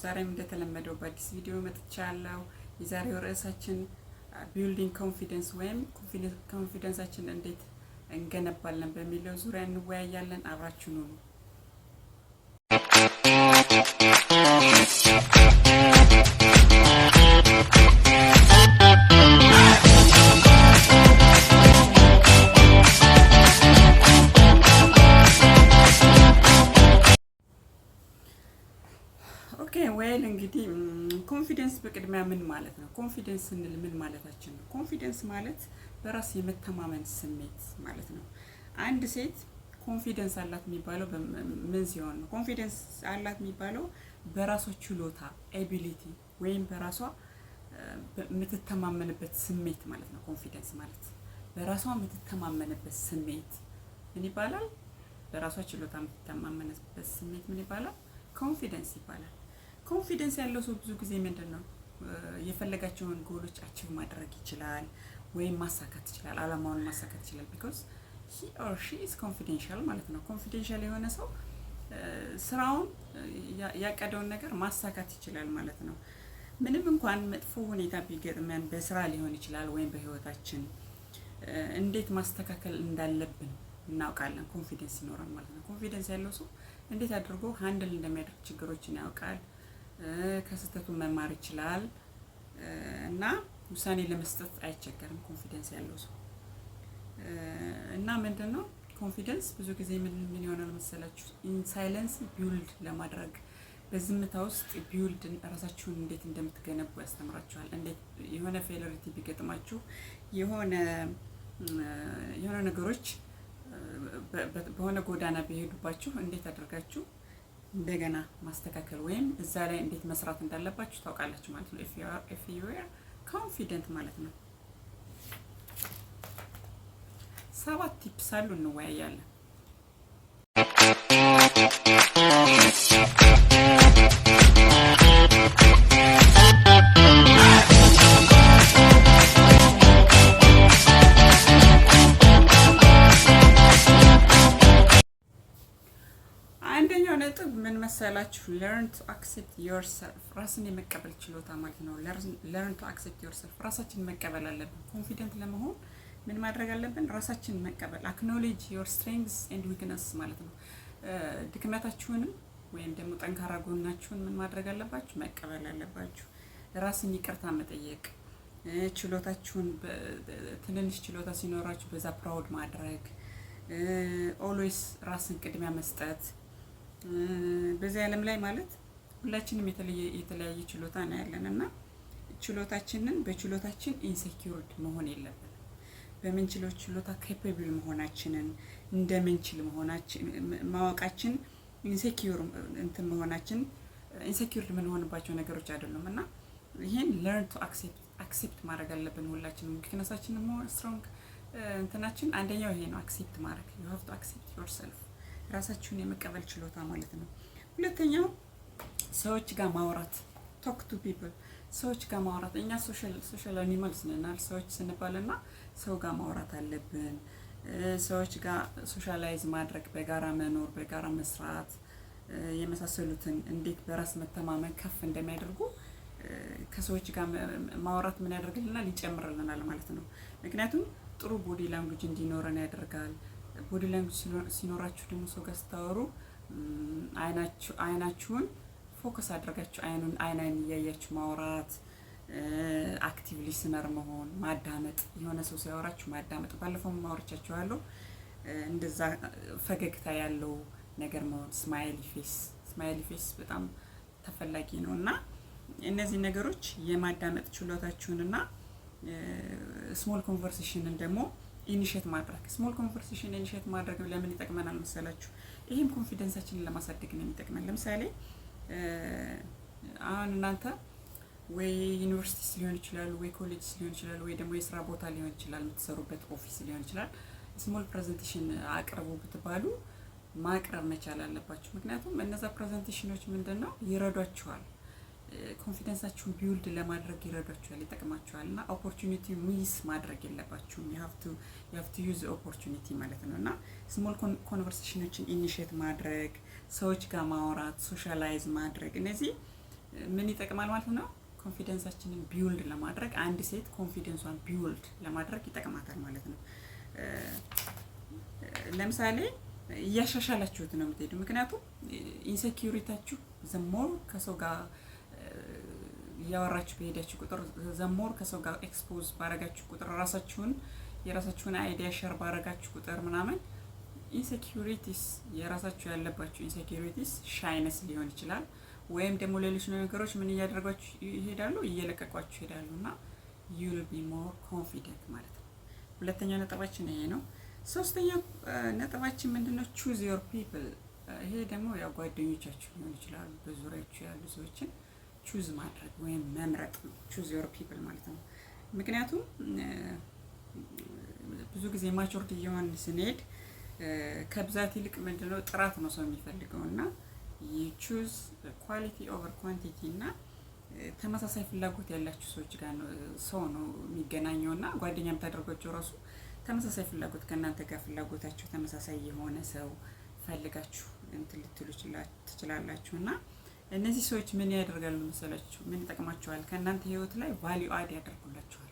ዛሬም እንደተለመደው በአዲስ ቪዲዮ መጥቻለሁ። የዛሬው ርዕሳችን building confidence ወይም confidence ኣችን እንዴት እንገነባለን በሚለው ዙሪያ እንወያያለን። አብራችሁን ሁኑ። Okay, well, እንግዲህ confidence በቅድሚያ ምን ማለት ነው? Confidence ስንል ምን ማለታችን ነው? Confidence ማለት በራስ የመተማመን ስሜት ማለት ነው። አንድ ሴት confidence አላት የሚባለው ምን ሲሆን ነው? Confidence አላት የሚባለው በራሷ ችሎታ፣ ability ወይም በራሷ የምትተማመንበት ስሜት ማለት ነው። Confidence ማለት በራሷ የምትተማመንበት ስሜት ምን ይባላል? በራሷ ችሎታ የምትተማመንበት ስሜት ምን ይባላል? Confidence ይባላል። Confidence ያለው ሰው ብዙ ጊዜ ምንድን ነው፣ የፈለጋቸውን goal ኦች achieve ማድረግ ይችላል ወይም ማሳካት ይችላል፣ አላማውን ማሳካት ይችላል። Because he or she is confidential ማለት ነው። Confidential የሆነ ሰው ስራውን፣ ያቀደውን ነገር ማሳካት ይችላል ማለት ነው። ምንም እንኳን መጥፎ ሁኔታ ቢገጥመን፣ በስራ ሊሆን ይችላል ወይም በህይወታችን፣ እንዴት ማስተካከል እንዳለብን እናውቃለን። Confidence ሲኖረን ማለት ነው። Confidence ያለው ሰው እንዴት አድርጎ handle እንደሚያደርግ ችግሮችን ያውቃል። ከስህተቱ መማር ይችላል እና ውሳኔ ለመስጠት አይቸገርም። Confidence ያለው ሰው እና ምንድን ነው፣ confidence ብዙ ጊዜ ምን ምን ይሆናል መሰላችሁ? In silence build ለማድረግ፣ በዝምታ ውስጥ build ራሳችሁን እንዴት እንደምትገነቡ ያስተምራችኋል። እንዴት የሆነ failure ቢገጥማችሁ፣ የሆነ ነገሮች በሆነ ጎዳና ቢሄዱባችሁ፣ እንዴት አድርጋችሁ እንደገና ማስተካከል ወይም እዛ ላይ እንዴት መስራት እንዳለባችሁ ታውቃላችሁ ማለት ነው። If you are confident ማለት ነው። ሰባት tips አሉ፣ እንወያያለን። አንደኛው ነጥብ ምን መሰላችሁ? Learn to accept yourself፣ ራስን የመቀበል ችሎታ ማለት ነው። Learn to accept yourself፣ ራሳችንን መቀበል አለብን። Confident ለመሆን ምን ማድረግ አለብን? ራሳችንን መቀበል፣ acknowledge your strengths and weakness ማለት ነው። ድክመታችሁንም ወይም ደግሞ ጠንካራ ጎናችሁን ምን ማድረግ አለባችሁ? መቀበል አለባችሁ። ራስን ይቅርታ መጠየቅ፣ ችሎታችሁን፣ ትንንሽ ችሎታ ሲኖራችሁ በዛ proud ማድረግ፣ always ራስን ቅድሚያ መስጠት። በዚህ ዓለም ላይ ማለት ሁላችንም የተለያየ ችሎታ ነው ያለን እና ችሎታችንን በችሎታችን insecured መሆን የለብንም። በምንችለው ችሎታ capable መሆናችንን፣ እንደምንችል መሆናችን ማወቃችን insecure እንትን መሆናችን insecure የምንሆንባቸው ነገሮች አይደሉም እና ይህን learn to accept ማድረግ አለብን ሁላችንም፣ weakness ኣችንን ሆነ strong እንትናችን። አንደኛው ይሄ ነው፣ accept ማድረግ። You have to accept yourself፣ ራሳችሁን የመቀበል ችሎታ ማለት ነው። ሁለተኛው ሰዎች ጋር ማውራት፣ talk to people፣ ሰዎች ጋር ማውራት። እኛ social animals ነን ሰዎች ስንባል እና ሰው ጋር ማውራት አለብን። ሰዎች ጋር socialize ማድረግ፣ በጋራ መኖር፣ በጋራ መስራት የመሳሰሉትን እንዴት በራስ መተማመን ከፍ እንደሚያደርጉ ከሰዎች ጋር ማውራት ምን ያደርግልናል? ይጨምርልናል ማለት ነው። ምክንያቱም ጥሩ body language እንዲኖረን ያደርጋል። Body language ሲኖራችሁ ደግሞ ሰው ጋር ስታወሩ አይናችሁን focus አድርጋችሁ አይኑን አይን አይን እያያችሁ ማውራት፣ active listener መሆን፣ ማዳመጥ፣ የሆነ ሰው ሲያወራችሁ ማዳመጥ። ባለፈው አውርቻችኋለሁ። እንደዛ ፈገግታ ያለው ነገር መሆን፣ smiley face፣ smiley face በጣም ተፈላጊ ነው እና እነዚህ ነገሮች የማዳመጥ ችሎታችሁንና small conversation ን ደግሞ initiate ማድረግ። Small conversation initiate ማድረግ ለምን ይጠቅመናል መሰላችሁ? ይህም confidence ኣችንን ለማሳደግ ነው የሚጠቅመን። ለምሳሌ አሁን እናንተ ወይ ዩኒቨርሲቲ ሊሆን ይችላል፣ ወይ ኮሌጅ ሊሆን ይችላል፣ ወይ ደግሞ የስራ ቦታ ሊሆን ይችላል፣ የምትሰሩበት office ሊሆን ይችላል። Small presentation አቅርቡ ብትባሉ ማቅረብ መቻል አለባችሁ። ምክንያቱም እነዛ presentation ኖች ምንድን ነው፣ ይረዷችኋል፣ confidence ኣችሁን build ለማድረግ ይረዷችኋል፣ ይጠቅማችኋል። እና opportunity miss ማድረግ የለባችሁም። You have to use opportunity ማለት ነው። እና small conversation ኖችን initiate ማድረግ፣ ሰዎች ጋር ማውራት፣ socialize ማድረግ እነዚህ ምን ይጠቅማል ማለት ነው? Confidence ኣችንን build ለማድረግ፣ አንድ ሴት confidence ኧን build ለማድረግ ይጠቅማታል ማለት ነው። ለምሳሌ እያሻሻላችሁት ነው የምትሄዱ። ምክንያቱም insecurity ያችሁ the more ከሰው ጋር እያወራችሁ በሄዳችሁ ቁጥር፣ the more ከሰው ጋር expose ባረጋችሁ ቁጥር፣ ራሳችሁን የራሳችሁን idea share ባረጋችሁ ቁጥር ምናምን insecurities የራሳችሁ ያለባችሁ insecurities፣ shyness ሊሆን ይችላል ወይም ደግሞ ሌሎች ነገሮች ምን እያደረጓችሁ ይሄዳሉ? እየለቀቋችሁ ይሄዳሉ እና you'll be more confident ማለት ነው። ሁለተኛው ነጥባችን ይሄ ነው። ሶስተኛው ነጥባችን ምንድነው? Choose your people። ይሄ ደግሞ ያው ጓደኞቻችሁ ሊሆን ይችላሉ፣ በዙሪያችሁ ያሉ ሰዎችን choose ማድረግ ወይም መምረጥ ነው። Choose your people ማለት ነው። ምክንያቱም ብዙ ጊዜ matured እየሆን ስንሄድ ከብዛት ይልቅ ምንድነው ጥራት ነው ሰው የሚፈልገው እና choose quality over quantity እና ተመሳሳይ ፍላጎት ያላችሁ ሰዎች ጋር ነው ሰው ነው የሚገናኘው እና ጓደኛ የምታደርጓቸው ራሱ ተመሳሳይ ፍላጎት ከእናንተ ጋር ፍላጎታቸው ተመሳሳይ የሆነ ሰው ፈልጋችሁ እንትን ልትሉ ትችላላችሁ። እና እነዚህ ሰዎች ምን ያደርጋሉ መሰላችሁ? ምን ይጠቅማቸዋል? ከእናንተ ህይወት ላይ value add ያደርጉላችኋል።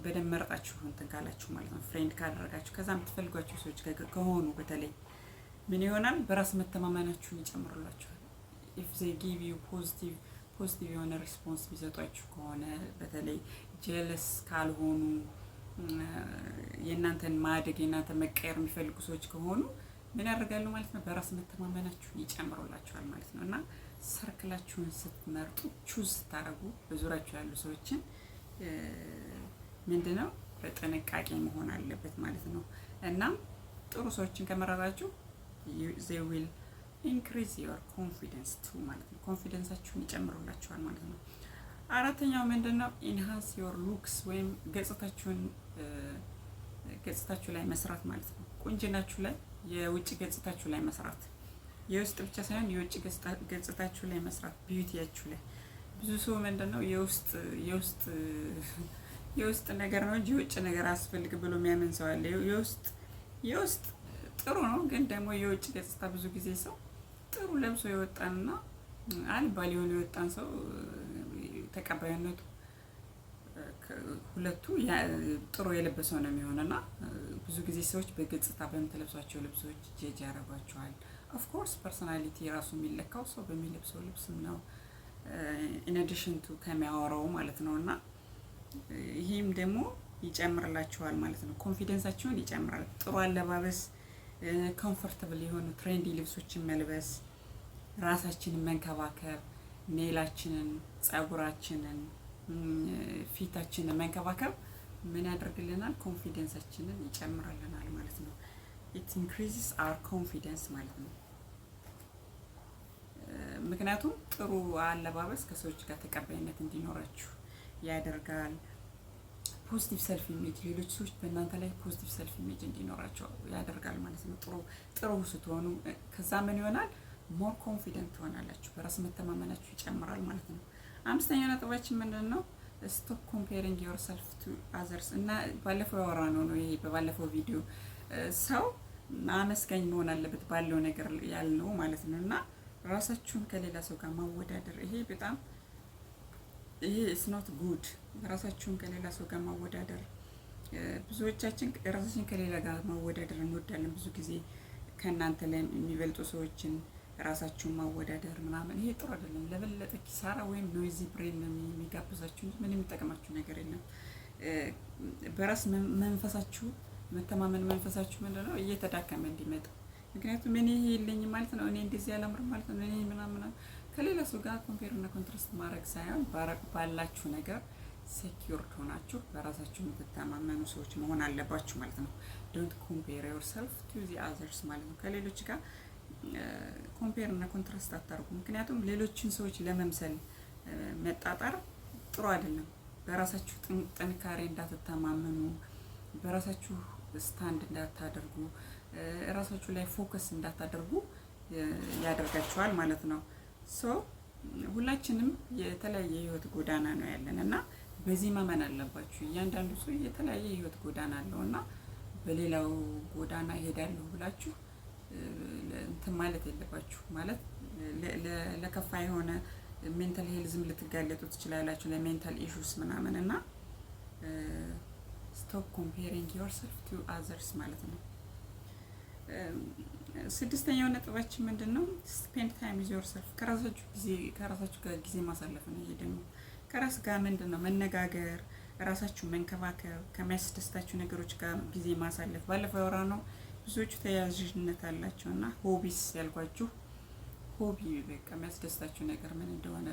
በደንብ መርጣችሁ እንትን ካላችሁ ማለት ነው፣ friend ካደረጋችሁ፣ ከዛ የምትፈልጓቸው ሰዎች ከሆኑ በተለይ ምን ይሆናል? በራስ መተማመናችሁን ይጨምሩላችኋል። If they give you positive የሆነ response ቢሰጧችሁ ከሆነ፣ በተለይ jealous ካልሆኑ፣ የእናንተን ማደግ የእናንተን መቀየር የሚፈልጉ ሰዎች ከሆኑ ምን ያደርጋሉ ማለት ነው? በራስ መተማመናችሁን ይጨምሩላችኋል ማለት ነው። እና circle ኣችሁን ስትመርጡ፣ choose ስታደርጉ በዙሪያችሁ ያሉ ሰዎችን ምንድነው በጥንቃቄ መሆን አለበት ማለት ነው። እናም ጥሩ ሰዎችን ከመረጣችሁ they will increase your confidence too ማለት ነው። Confidence ኣችሁን ይጨምሩላችኋል ማለት ነው። አራተኛው ምንድን ነው? Enhance your looks ወይም ገጽታችሁ ላይ መስራት ማለት ነው። ቁንጅናችሁ ላይ፣ የውጭ ገጽታችሁ ላይ መስራት፣ የውስጥ ብቻ ሳይሆን የውጭ ገጽታችሁ ላይ መስራት፣ beauty ያችሁ ላይ። ብዙ ሰው ምንድን ነው የውስጥ ነገር ነው እንጂ የውጭ ነገር አያስፈልግም ብሎ የሚያምን ሰው አለ። የውስጥ ጥሩ ነው፣ ግን ደግሞ የውጭ ገጽታ ብዙ ጊዜ ሰው ጥሩ ለብሶ የወጣንና አልባሌ ሆኖ የወጣን ሰው ተቀባይነቱ ሁለቱ ጥሩ የለበሰው ነው የሚሆን እና ብዙ ጊዜ ሰዎች በገጽታ በምትለብሷቸው ልብሶች judge ያደርጓቸዋል። Of course personality ራሱ የሚለካው ሰው በሚለብሰው ልብስም ነው፣ in addition to ከሚያወራው ማለት ነው። እና ይህም ደግሞ ይጨምርላችኋል ማለት ነው። Confidence ኣችሁን ይጨምራል። ጥሩ አለባበስ፣ comfortable የሆኑ trendy ልብሶችን መልበስ፣ ራሳችንን መንከባከብ፣ nail ኣችንን፣ ጸጉራችንን፣ ፊታችንን መንከባከብ ምን ያደርግልናል? Confidence ኣችንን ይጨምርልናል ማለት ነው። It increases our confidence ማለት ነው። ምክንያቱም ጥሩ አለባበስ ከሰዎች ጋር ተቀባይነት እንዲኖራችሁ ያደርጋል። Positive self image፣ ሌሎች ሰዎች በእናንተ ላይ positive self image እንዲኖራቸው ያደርጋል ማለት ነው። ጥሩ ጥሩ ስትሆኑ ከዛ ምን ይሆናል? More confident ትሆናላችሁ፣ በራስ መተማመናችሁ ይጨምራል ማለት ነው። አምስተኛው ነጥባችን ምንድን ነው? Stop comparing yourself to others። እና ባለፈው ያወራነው ነው ይሄ፣ በባለፈው ቪዲዮ ሰው አመስጋኝ መሆን አለበት ባለው ነገር ያልነው ማለት ነው። እና ራሳችሁን ከሌላ ሰው ጋር ማወዳደር ይሄ በጣም ይሄ it's not good። ራሳችሁን ከሌላ ሰው ጋር ማወዳደር፣ ብዙዎቻችን ራሳችን ከሌላ ጋር ማወዳደር እንወዳለን። ብዙ ጊዜ ከእናንተ ላይ የሚበልጡ ሰዎችን ራሳችሁን ማወዳደር ምናምን ይሄ ጥሩ አይደለም። ለበለጠ ኪሳራ ወይም noisy brain ነው የሚጋብዛችሁ እንጂ ምንም የሚጠቅማችሁ ነገር የለም። በራስ መንፈሳችሁ መተማመን መንፈሳችሁ ምንድን ነው እየተዳከመ እንዲመጣ፣ ምክንያቱም እኔ ይሄ የለኝም ማለት ነው፣ እኔ እንደዚህ አላምርም ማለት ነው፣ እኔ ምናምን ከሌላ ሰው ጋር compare እና contrast ማድረግ ሳይሆን ባላችሁ ነገር secured ሆናችሁ በራሳችሁ የምትተማመኑ ሰዎች መሆን አለባችሁ ማለት ነው። Don't compare yourself to the others ማለት ነው። ከሌሎች ጋር compare እና contrast አታርጉ። ምክንያቱም ሌሎችን ሰዎች ለመምሰል መጣጣር ጥሩ አይደለም። በራሳችሁ ጥንካሬ እንዳትተማመኑ፣ በራሳችሁ stand እንዳታደርጉ፣ ራሳችሁ ላይ focus እንዳታደርጉ ያደርጋችኋል ማለት ነው። So ሁላችንም የተለያየ የህይወት ጎዳና ነው ያለን እና በዚህ ማመን አለባችሁ። እያንዳንዱ ሰው የተለያየ የህይወት ጎዳና አለው እና በሌላው ጎዳና እሄዳለሁ ብላችሁ እንትን ማለት የለባችሁ፣ ማለት ለከፋ የሆነ mental health ም ልትጋለጡ ትችላላችሁ፣ ለ mental issues ምናምን። እና stop comparing yourself to others ማለት ነው። ስድስተኛው ነጥባችን ምንድን ነው? Spend time with yourself፣ ከራሳችሁ ጋር ጊዜ ማሳለፍ ነው። ይሄ ደግሞ ከራስ ጋር ምንድን ነው? መነጋገር፣ ራሳችሁ መንከባከብ፣ ከሚያስደስታችሁ ነገሮች ጋር ጊዜ ማሳለፍ። ባለፈው ያወራነው ብዙዎቹ ተያያዥነት አላቸው። እና hobbies ያልኳችሁ hobby በቃ የሚያስደስታችሁ ነገር ምን እንደሆነ።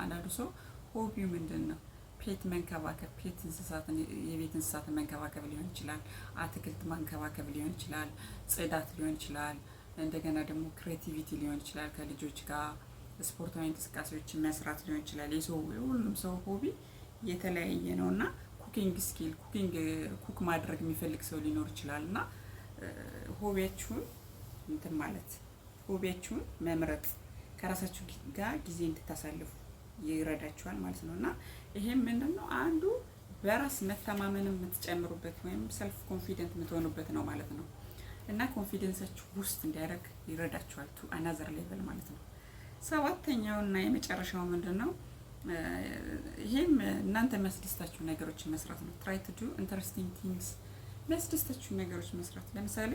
አንዳንዱ ሰው hobby ው ምንድን ነው? Pet መንከባከብ፣ pet እንስሳትን፣ የቤት እንስሳትን መንከባከብ ሊሆን ይችላል። አትክልት መንከባከብ ሊሆን ይችላል። ጽዳት ሊሆን ይችላል። እንደገና ደግሞ creativity ሊሆን ይችላል። ከልጆች ጋር ስፖርታዊ እንቅስቃሴዎችን መስራት ሊሆን ይችላል። የሰው የሁሉም ሰው hobby የተለያየ ነው። እና cooking skill፣ cooking፣ cook ማድረግ የሚፈልግ ሰው ሊኖር ይችላል። እና hobby ያችሁን እንትን ማለት፣ hobby ያችሁን መምረጥ ከራሳችሁ ጋር ጊዜ እንድታሳልፉ ይረዳችኋል ማለት ነው። እና ይሄም ምንድን ነው? አንዱ በራስ መተማመን የምትጨምሩበት ወይም self confident የምትሆኑበት ነው ማለት ነው። እና confidence ኣችሁ boost እንዲያደርግ ይረዳችኋል to another level ማለት ነው። ሰባተኛው እና የመጨረሻው ምንድን ነው? ይሄም እናንተ የሚያስደስታችሁ ነገሮችን መስራት ነው። Try to do interesting things፣ የሚያስደስታችሁ ነገሮች መስራት። ለምሳሌ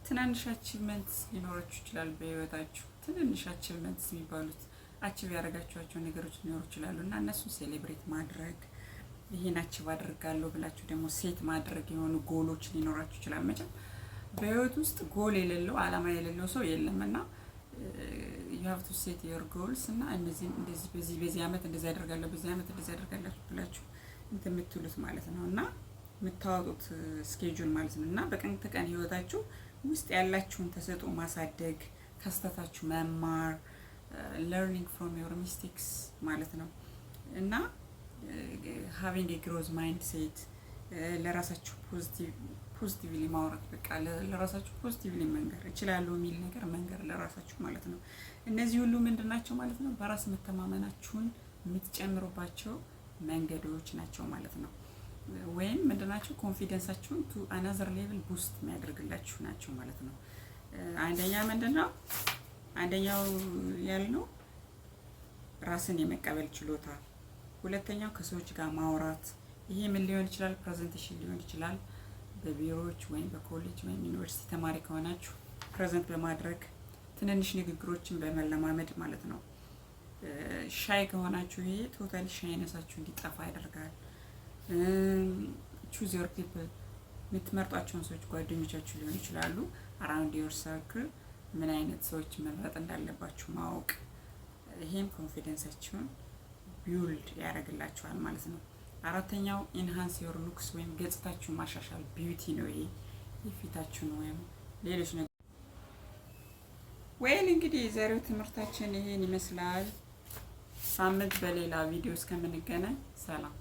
ትናንሽ achievements ሊኖራችሁ ይችላል በህይወታችሁ። ትንንሽ achievements የሚባሉት achieve ያደረጋችኋቸው ነገሮች ሊኖሩ ይችላሉ። እና እነሱን celebrate ማድረግ፣ ይሄን achieve አድርጋለሁ ብላችሁ ደግሞ set ማድረግ፣ የሆኑ ጎሎች ሊኖራችሁ ይችላል። መቼም በህይወት ውስጥ ጎል የሌለው፣ አላማ የሌለው ሰው የለም። እና you have to set your goals። እና እነዚህ እንደዚህ በዚህ አመት እንደዚህ አደርጋለሁ፣ በዚህ አመት እንደዚህ አደርጋለሁ ብላችሁ እንትን የምትሉት ማለት ነው እና የምታወጡት schedule ማለት ነው። እና በቀን ተቀን ህይወታችሁ ውስጥ ያላችሁን ተሰጥኦ ማሳደግ፣ ከስህተታችሁ መማር፣ learning from your mistakes ማለት ነው። እና having growth mindset፣ ለራሳችሁ positively ማውራት፣ በቃ ለራሳችሁ positively መንገር፣ እችላለሁ የሚል ነገር መንገር ለራሳችሁ ማለት ነው። እነዚህ ሁሉ ምንድን ናቸው ማለት ነው? በራስ መተማመናችሁን የምትጨምሩባቸው መንገዶች ናቸው ማለት ነው። ወይም ምንድን ናቸው? Confidence ኣችሁን to another level boost የሚያደርግላችሁ ናቸው ማለት ነው። አንደኛ ምንድን ነው? አንደኛው ያልነው ራስን የመቀበል ችሎታ፣ ሁለተኛው ከሰዎች ጋር ማውራት። ይሄ ምን ሊሆን ይችላል? Presentation ሊሆን ይችላል። በቢሮዎች ወይም በኮሌጅ ወይም ዩኒቨርሲቲ ተማሪ ከሆናችሁ present በማድረግ፣ ትንንሽ ንግግሮችን በመለማመድ ማለት ነው። Shy ከሆናችሁ ይሄ totally shyness ኣችሁ እንዲጠፋ ያደርጋል። Choose your people፣ የምትመርጧቸውን ሰዎች፣ ጓደኞቻችሁ ሊሆኑ ይችላሉ። Around your circle ምን አይነት ሰዎች መምረጥ እንዳለባችሁ ማወቅ፣ ይሄም confidence ኣችሁን build ያደርግላችኋል ማለት ነው። አራተኛው enhance your looks ወይም ገጽታችሁን ማሻሻል፣ beauty ነው። ይሄ የፊታችሁን ወይም ሌሎች ነገር። Well፣ እንግዲህ የዛሬው ትምህርታችን ይሄን ይመስላል። ሳምንት በሌላ ቪዲዮ እስከምንገናኝ ሰላም።